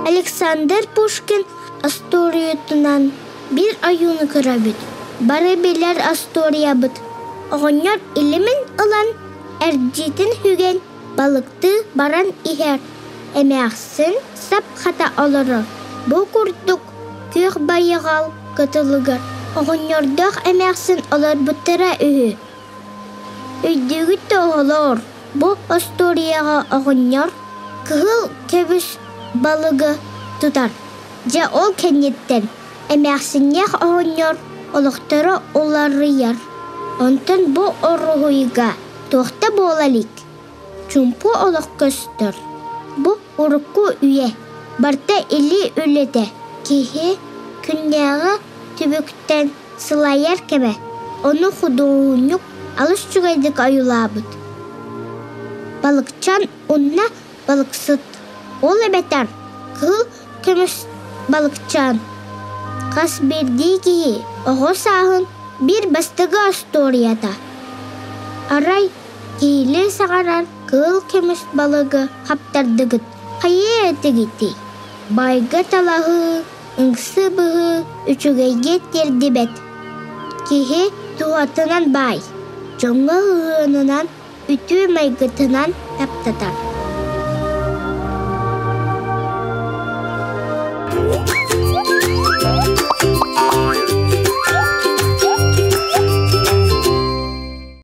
Александр Пушкин остуоруйатынан биир ойууну көрөбүт. Бары билэр остуоруйабыт. Оҕонньор илимин ылан, эрдьитин сүгэн балыктыы баран иһэр. Эмээхсин сап хата олорор. Бу курдук күөх байҕал кытылыгар оҕонньордоох эмээхсин олорбуттара үһү. Өйдүүгүт да оҕолоор, бу остуоруйаҕа оҕонньор кыһыл көмүс балыгы тутар. Дьэ ол кэнниттэн эмээхсиннээх оҕонньор олохторо уларыйар. Онтон бу уруһуйга туох да буола илик. Чуумпу олох көстөр. Бу урукку үйэ барыта илии үлэтэ, киһи күннээҕи түбүктэн сылайар кэмэ, ону худуоһунньук алыс үчүгэйдик ойуулаабыт. Балыкчан уонна балыксыт, ол эбэтэр кыһыл көмүс балыкчаан. Хас биирдии киһи оҕо сааһын биир бастакы остуоруйата. Арай киһилии саҥарар кыһыл көмүс балыгы хаптардыгыт хайыа этигитий? Байга талаһыы, ыҥсы быһыы үчүгэйгэ тиэрдибэт. Киһи туһатынан баай, дьоҥҥо ыһыанынан, үтүө майгытынан таптатар.